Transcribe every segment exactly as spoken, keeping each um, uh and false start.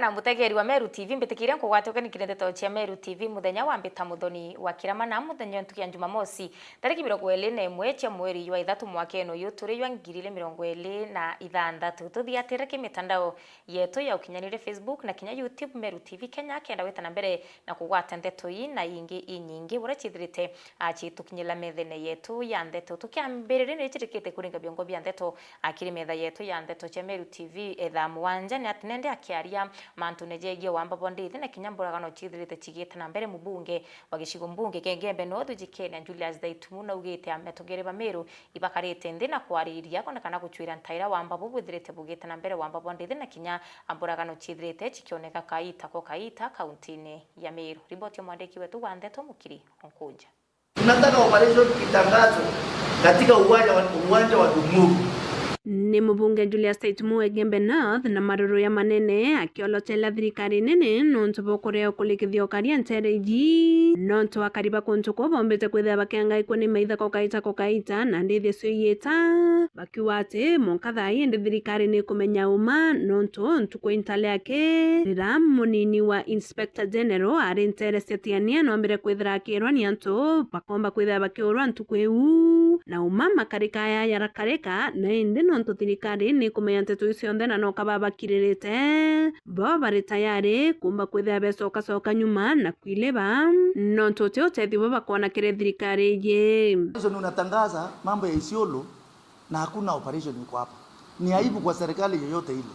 Na mutegeri wa Meru T V, mbitikiria nkugwate ukeni kiri ndeto cia Meru T V muthenya wa mbita muthoni wa kirama na muthenya ntuku ya Jumamosi, tariki mirongo iri na imwe cia mweri jwa ithatu mwakene uyu turi jwa ngiri iri mirongo iri na ithanthatu. Tuthiatire ki mitandao yetu ya ukinyaniria, Facebook na kinya YouTube, Meru T V Kenya, kenda gwita na mbere na kugwata ndeto ii na ingi inyingi, buria ciithirite, a, ciitukinyira methene yetu ya ndeto. Tukiambiriria, ni cirikite kuringa biongo bia ndeto, a, kiri metha yetu ya ndeto cia Meru T V, e, thaa mugwanja, ni ati nende akiaria mantune jegie wamba bwa ndithi na kinya mburagano ciithirite cigite na mbere, mubunge wa gicigo mbunge kia Igembe North, Jikenia Julius Thaitumu, naugite atongeria ba Meru ibakarite nthi na kwariria, kwonekana gucwira ntaira wamba buu bwithirite bugite na mbere, wamba bwa ndithi na kinya mburagano ciithirite cikioneka kaita kwa kaita kauntine ya Meru. Riboti ya mwandiki wetu wa ndeto Mukiri Onkunja. Tunataka operation itangazwe katika uwanja wa, uwanja wa Dumuru. Ni mubunge Julius Thaitumu wa Igembe North na maruru ya manene akiolochela thirikari nene nontu bwa kuria ukurikithia ukaria ntere iji, nontu akari ba kuntu kuu bombite kwithira bakiangaikua ni maitha kokaita kokaita na ndithi cio iita, bakiuga ati mwanka thaa ii indi thirikari ni ikumenya uma, nontu ntuku intale aki riria munini wa Inspector General ari ntere cia Tigania noombire kwithira akiirwa ni antu bakomba kwithira bakiurwa ntuku iu, na uma makarika aya yarakarika, na indi nontu thirikari ni ikumenya nteto iu cionthe na noka babakiririte, bo bari tayari kumba kwithira becokacoka nyuma na kwiliba, nontu uti utethio bwa bakwona kiri thirikari iji. Hizo ni unatangaza mambo ya Isiolo na hakuna operation iko hapa. Ni aibu kwa serikali yoyote ile.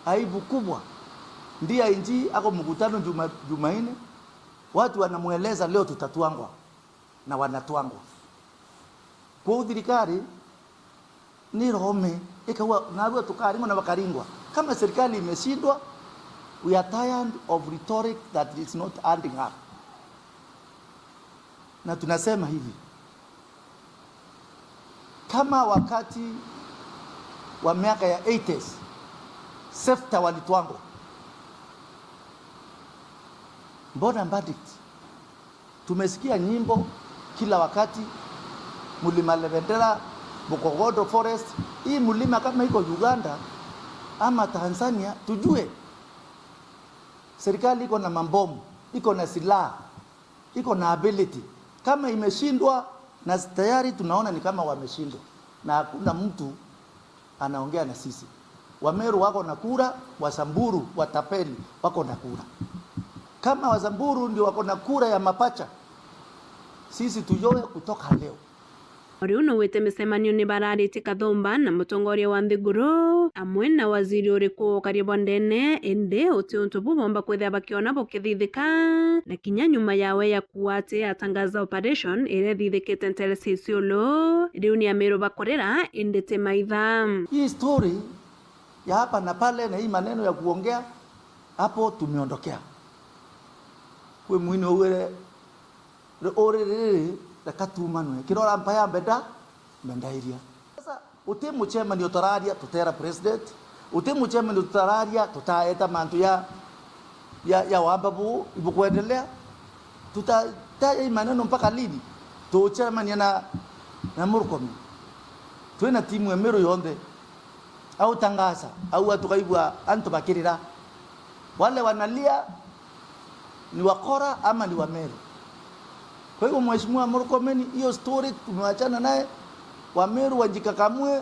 Aibu kubwa. D I G ako mkutano Juma-, Jumanne, watu wanamweleza leo tutatwangwa na wanatwangwa. Kwa hiyo thirikari ni rome, ikaua, narua tukaringwa na wakaringwa. Kama serikali imeshindwa, we are tired of rhetoric that is not adding up. Na tunasema hivi, kama wakati wa miaka ya eighties, SEFTA walitwangwa, mbona verdict? Tumesikia nyimbo kila wakati, Mlima Lebendera, Bukogodo Forest. Hii mlima kama iko Uganda ama Tanzania, tujue serikali iko na mabomu, iko na silaha, iko na ability. Kama imeshindwa, na tayari tunaona ni kama wameshindwa, na hakuna mtu anaongea na sisi. Wameru wako na kura, Wasamburu, watapeli, wako na kura. Kama Wasamburu ndio wako na kura ya mapacha, sisi tuyoe kutoka leo. Riu nowite micemanio ni bararitie Kathumba na mutongoria wa nthiguru, amwe na waziri uriku ukaria bwa ndene, indi uti untu bu bomba kwithira bakiona bukithithika, na kinya nyuma yawe ya kuuga ati atangaza operation iria ithithikite ntere cia Isiolo, riu ni Ameru bakurira, indi ti maitha. Hii story ya hapa na pale na hii maneno ya kuongea, hapo tumeondokea. Kwi mwini ugwire, ri-, uriri riri, reka tumanwe. Kirora mpa ya mbenda, mbenda iria. Sasa, uti mucemanio turaria, tutera president. Uti mucemanio turaria, tutaeta mantu ya, ya, ya wamba bu, ibukwendelea. Tuta-, ta-, hii maneno mpaka lini? Tucemania na, na Murkomen. Twina timu ya Meru yonthe. Au tangaza, au tukaigua antu bakirira. Wale wanalia ni wakora ama ni Wameru? Kwa hivyo, Mheshimiwa Murkomen, hiyo story tumewachana naye. Wameru wajikakamue,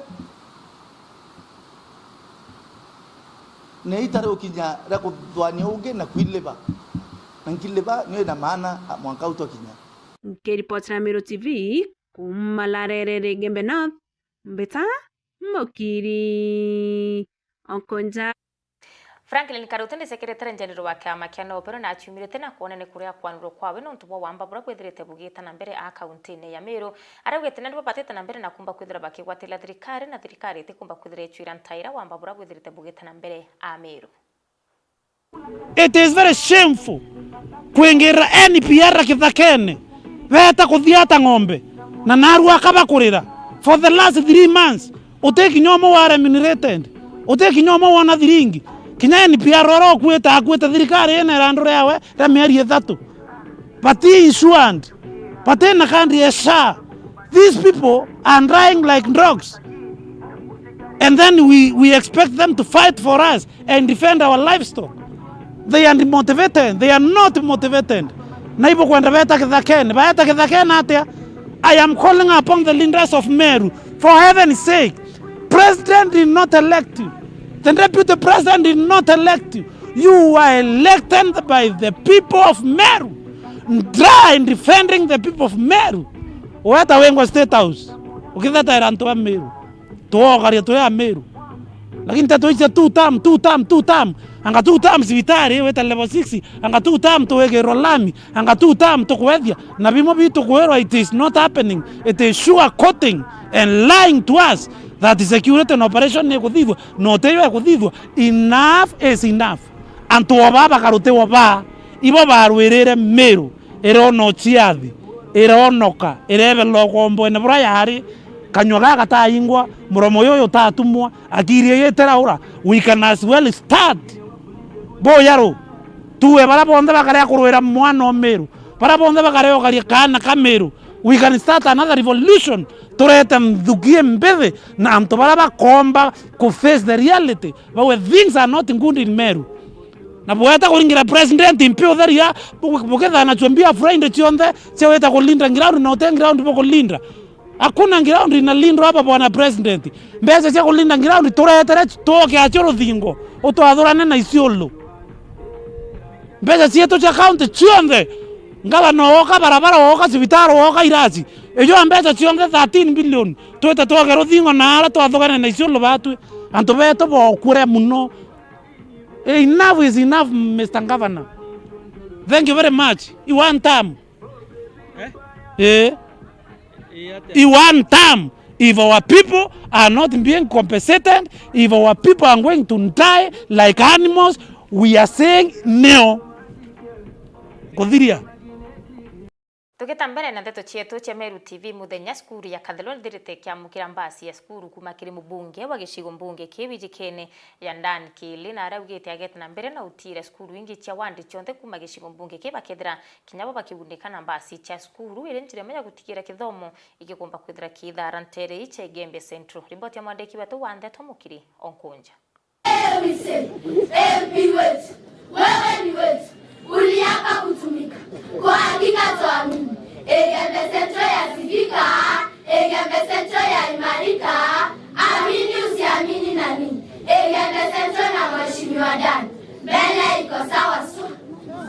na itari ukinya ria kuthwania ungi na kwiliba. Na nkiliba niyo ina maana mwanka u twakinya. Nkiripotera Meru T V, kuuma Larere, Igembe North, mbita Mukiri Onkunja. Franklin Karuti ni sekeretari njenero wa kiama kia NOPERU na aciumirite na kwona ni kuria kwanurwa kwawe nontu bwa wamba buria bwithirite bugita na mbere a kauntine ya Meru. Araugite nandi babatite na mbere na kumba kwithira bakigwatira thirikari, na thirikari itikumba kwithira icwira ntaira wamba buria bwithirite bugita na mbere a Meru. It is very shameful kwingirira N P R kithakene, beeta kuthiata ng'ombe, na narua akabakurira for the last three months. Uti kinya umwe wa remunerated, uti kinya umwe wona thiringi. Kinya N P R uria ukuite, akuite thirikari ina irandu riawe ria mieri ithatu. Bati insured, bati na kandi ya SHA. These people are dying like dogs. And then we, we expect them to fight for us and defend our livestock. They are demotivated. They are not motivated. Na ibo kwenda beta kithakene. Baeta kithakene atia? I am calling upon the leaders of Meru, for heaven's sake. President did not elect you. The deputy president did not elect you. You were elected by the people of Meru. Try in defending the people of Meru. Weta wengwa State House. Ukithetaira antu ba Meru. Twokaria turi a Meru. Lakini tetu icio two term, two term, two term. Anga two term cibitari wita level six. Anga two term tuwikirwa lami. Anga two term tukwethia. Na bimwe bitu kwirwa it is not happening. It is sure quoting and lying to us that security and operation ni kuthithwa. No teyo ekuthithwa. Enough is enough. Antu oba bakarutiwa ba. Ibo barwirire Meru. Irona uciathi, ironoka, irebelwa ukomboene buria yari, kanyua gaka gataingwa, muromo juju utatumwa, akiri igitiraura, we can as well start. Buya ru, tuwe baria bonthe bakarea kurwira mwana o Meru, baria bonthe bakarea ukaria kaana ka Meru, we can start another revolution, turete nthuki imbithi na antu baria bakomba ku face the reality, bawe things are not good in Meru. Na bweta kuringira president mpi utheria, bu-, bukethana chumbia Friday cionthe, cia weta kulinda ground na ute ground bukulinda. Hakuna ground inalindwa hapa, bwana president. Mbeca cia kulinda ground turetere tuoke acio ruthingo, utwathurane na Isiolo. Mbeca cietu cia county cionthe, ngavana ooka, barabara ooka, cibitari ooka, irasi. Ijo mbeca cionthe thirteen billion, twite twoke ruthingo na ara twathugane na Isiolo batwi. Antu betu bokure muno. Enough is enough, Mister Governor. Thank you very much. I one term. Eh? Eh? Eh, ate- I one term. If our people are not being compensated, if our people are going to die like animals, we are saying no. Kuthiria. Tugita mbere na ndeto cietu cia Meru T V, muthenya cukuru ya Kathelo nithirite ikiamukira mbasi ya cukuru kuma kiri mubunge wa gicigo mbunge kii wijikene ya Dan Kili, na araugite ageta na mbere na utiira cukuru ingi cia wandi cionthe kuma gicigo mbunge kii bakethira kinya bo bakigunika na mbasi cia cukuru, iri njira imwe ya gutigira kithomo igikumba kwithira kiithara ntere ii cia Igembe Central. Riboti ya mwandiki wetu wa ndeto Mukiri Onkunja. M C, M P wetu, wewe ni wetu, uliapa kutumika. Kwa hakika twaamini, Igembe Central yasifika, Igembe Central yaimarika, amini usiamini nani, Igembe Central na Mheshimiwa Dan, mbele iko sawa sawa.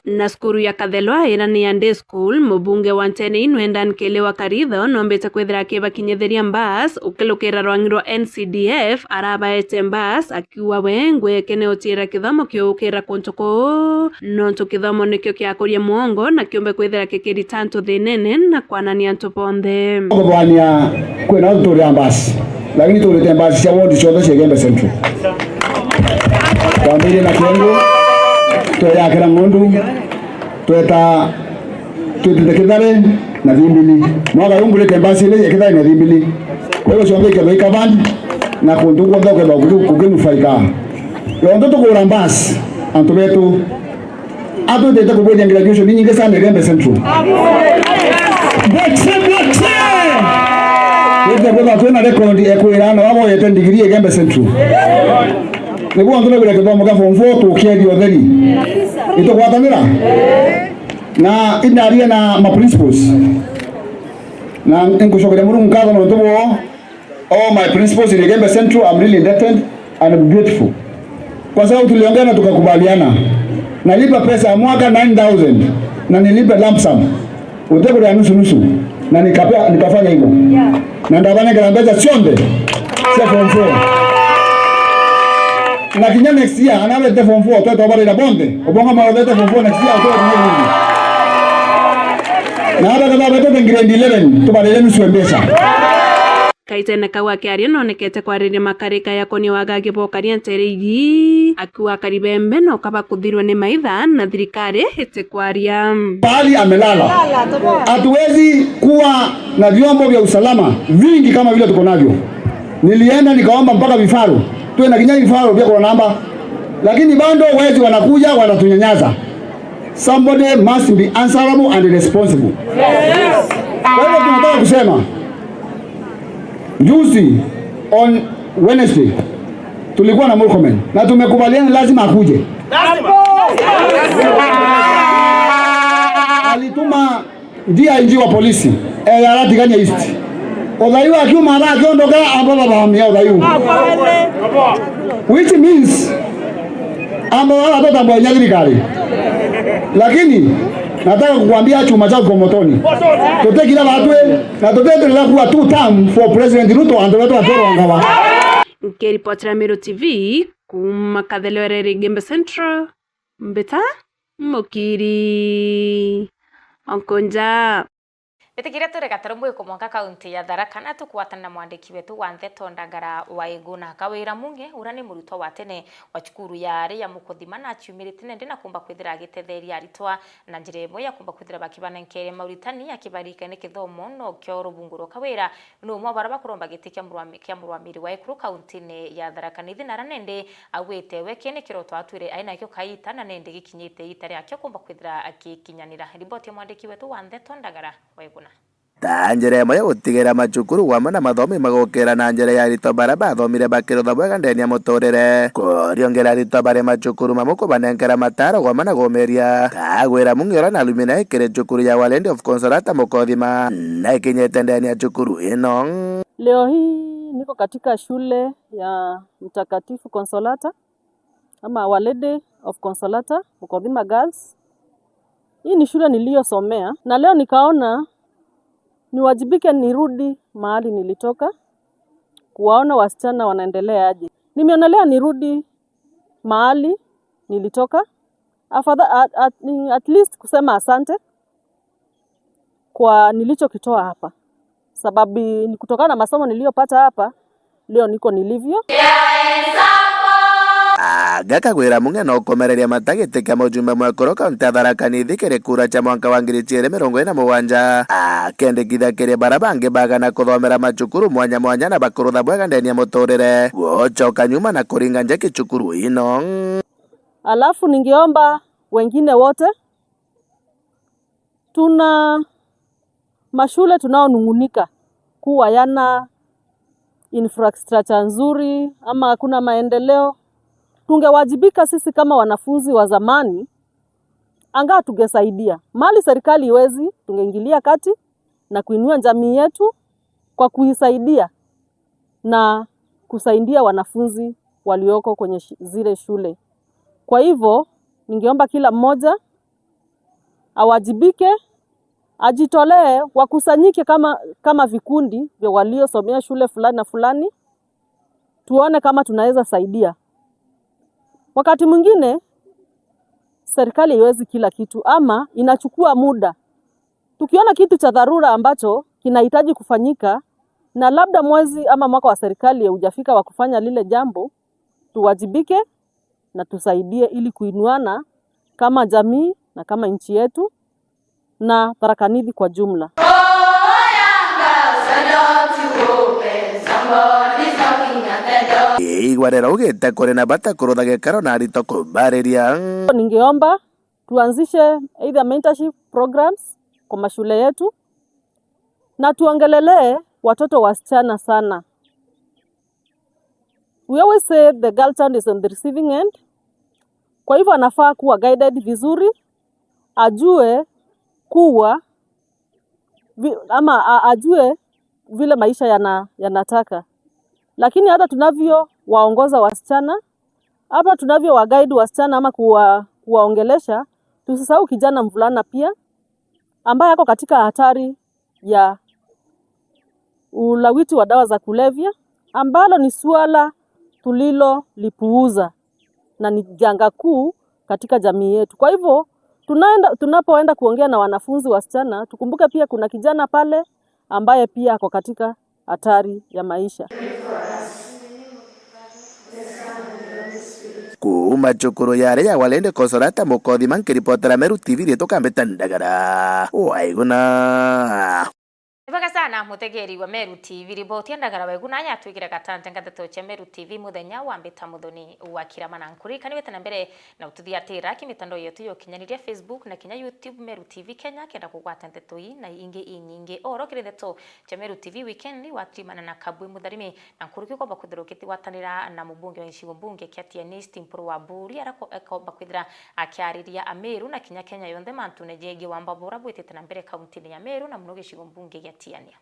Na cukuru ya Kathelwa ira ni ya day school, mubunge wa Nchene Inwe Dan Kili wa Karitho nombite kwithira akibakinyithiria mbas ukilukira rwang'i rwa N C D F arabaete mbas, akiuga we ngweke ni utiira kithomo kiu ukira kuntu kuu, nontu kithomo nikio kiakuria mwongo na kiumbe kwithira kikirita antu thinene na kwanania antu bonthe. Kuthwania kwina antu turi a mbas, lakini turite mbas cia ward cionthe cia Igembe Central. Twambirie na Kiengu, tweyakira Ng'ondu, tweta, twitite Kithare na Thimbili. Mwaka uyu ngurite mbasi ili ya Kithare na Thimbili. Kwa hiyo cionthe ikethwa ikavani na kuntu kunthe ukethwa kuki-, kukinufaika. Yonthe tukura mbasi, antu betu. Atwitite kubwithia graduation inyingi sana Igembe Central. Bote, bote! Wite kwithwa twina record ekwira na waboyete ndigiri Igembe Central. Niguo antu bagwire kithomo kia form four tukiethia utheri. Itugwatanira? Na inaria na ma principals. Na nkucokeria Murungu nkatho nontu bwo all my principals in Igembe Central, I'm really indebted and I'm grateful. Kwa sababu tuliongea na tukakubaliana. Nalipa pesa ya mwaka nine thousand na nilipe lump sum. Utekuria nusu nusu, na nikapea, nikafanya hivyo. Na ndabanengera mbeca cionthe cia form four. Na kinya next year, anabete form four, twetwa barira bonthe. Ubonga mawethete form four next year, twetwa barira. Na aba kaba betete grade eleven, tubarire nusu ya mbeca. Kaitene kau akiaria nonekete kwariria makarika yakonia wagagi bokaria ntere iji, akiuga akari bembe no kaba kuthirwe ni maitha na thirikari itikwaria. Pahali amelala. Hatuwezi kuwa na vyombo vya usalama vingi kama vile tuko navyo. Nilienda nikaomba mpaka vifaru. Tuwe na kinya vifaru vya kurora namba. Lakini bado wezi wanakuja, wanatunyanyasa. Somebody must be answerable and responsible. Kwa hivyo tunataka kusema, juzi on Wednesday tulikuwa na Murkomen na tumekubaliana lazima akuje. Alituma D I G wa polisi, eh, ya Ratigania East. Uthaiu akiuma athaa akiondoka, amba babahamia uthaiu. Which means, amba baba tutambwa inya thirikari. Lakini nataka kukwambia chuma cha uko motoni. Tutekira batwe na tuteterera kuwa two term for President Ruto, antu betu atorongawa. Nkiripotera Meru T V kuuma Kathelwere Igembe Central, Mbita Mukiri Onkonja. Mbitikiria turi gatarumwe kumwanka kaunti ya Tharaka na tukugwatana na mwandiki wetu wa ndeto Ndagara wa Iguna. Kawira Munge, uria ni murutwa wa tene wa cukuru ya ari ya Mukothima, na aciumirite nende na kumba kwithira agitetheria aritwa na njira imwe ya kumba kwithira bakibanenkere mauritani, akibarika ni kithomo no kio rubungu rwa Kawira. Ni umwe wa baria bakuromba giti kia murwami-, kia murwamiri wa ikuru kauntine ya Tharaka Nithi, na aria nende augite we kii ni kiroto atwire ai nakio kaita, na nende gikinyite iita riakio kumba kwithira akikinyanira. Riboti ya mwandiki wetu wa ndeto Ndagara wa Iguna. Ta njira imwe ya gutigira macukuru wamwe na mathomi magokira na njira ya aritwa baria bathomire bakirutha bwega ndeni ya muturire. Kuriongera aritwa bari macukuru mamwe kubanenkera mataro wamwe na gumiria. Kagwira Mungi uria na alumni kiri cukuru ya Our Lady of Consolata Mukothima, na ikinyite ndeni ya cukuru ino. Leo hii niko katika shule ya Mtakatifu Consolata ama Our Lady of Consolata, Mukothima Girls. Hii ni shule niliyosomea, na leo nikaona niwajibike nirudi mahali nilitoka, kuwaona wasichana wanaendelea aje. Nimeonelea nirudi mahali nilitoka, afadha-, at, at, at least kusema asante kwa nilichokitoa hapa, sababu ni kutokana na masomo niliyopata hapa, leo niko nilivyo. Aga Kagwira Mungi na ukomereria mata giti kia mujumbe mwekuru kaunti ya Tharaka Nithi kiri kura cia mwanka wa ngiri ciiri mirongo iri na mugwanja, akendikithia kiri baria bangi bagana kuthomera macukuru mwanya mwanya na bakurutha bwega ndeni ya muturire, gucoka nyuma na kuringa njeki cukuru ino. Alafu ningeomba wengine wote, tuna mashule tunaonung'unika kuwa yana infrastructure nzuri ama hakuna maendeleo. Tungewajibika sisi kama wanafunzi wa zamani, angaa tungesaidia. Mali serikali iwezi, tungeingilia kati na kuinua jamii yetu kwa kuisaidia na kusaidia wanafunzi walioko kwenye shi-, zile shule. Kwa hivyo, ningeomba kila mmoja awajibike, ajitolee, wakusanyike kama, kama vikundi vya waliosomea shule fulani na fulani, tuone kama tunaweza saidia. Wakati mwingine, serikali haiwezi kila kitu ama inachukua muda. Tukiona kitu cha dharura ambacho kinahitaji kufanyika na labda mwezi ama mwaka wa serikali haujafika wa kufanya lile jambo, tuwajibike na tusaidie ili kuinuana kama jamii na kama nchi yetu na Tharaka Nithi kwa jumla. Igwa rero ugite kuri na bata kurutha gikaro na aritwa kubariria. Ningeomba tuanzishe either mentorship programs kwa mashule yetu, na tuongelelee watoto wasichana sana. We always say the girl child is on the receiving end. Kwa hivyo anafaa kuwa guided vizuri, ajue kuwa vi-, ama a-, ajue vile maisha yana-, yanataka. Lakini hata tunavyowaongoza wasichana, hata tunavyowaguide wasichana ama kuwa-, kuwaongelesha, tusisahau kijana mvulana pia, ambaye ako katika hatari ya ulawiti wa dawa za kulevya, ambalo ni suala tulilolipuuza na ni janga kuu katika jamii yetu. Kwa hivyo, tunaenda, tunapoenda kuongea na wanafunzi wasichana, tukumbuke pia kuna kijana pale ambaye pia ako katika hatari ya maisha. Kuuma cukuru ya aria ya Our Lady Consolata Mukothima, nkiripotera Meru T V, riitwa Kambita Ndagara wa Iguna. Bwega sana, mutegeri wa Meru T V. Riboti ya Ndagara Wegu nayo yatwigire gatante ngateto cia Meru T V muthenya wa mbita muthoni wa kirama na nkuri. Kani wite na mbere na ututhiatira ki mitandao yetu ya ukinyaniria, Facebook na kinya YouTube, Meru T V Kenya, kenda kugwata nteto ii na ingi inyingi. Oro kiri nteto cia Meru T V weekend, watrimana na Kabwi Mutharimi na nkuruki ukomba kwithirwa ukigwatanira na mubunge wa gicigo mbunge kia Tigania East, Mpuru wa Buri, aria ko-, akomba kwithira akiariria Ameru na kinya Kenya yonthe mantune jegii wamba bura bwitite na mbere kauntine ya Meru na muno gicigo mbunge gia Tigania.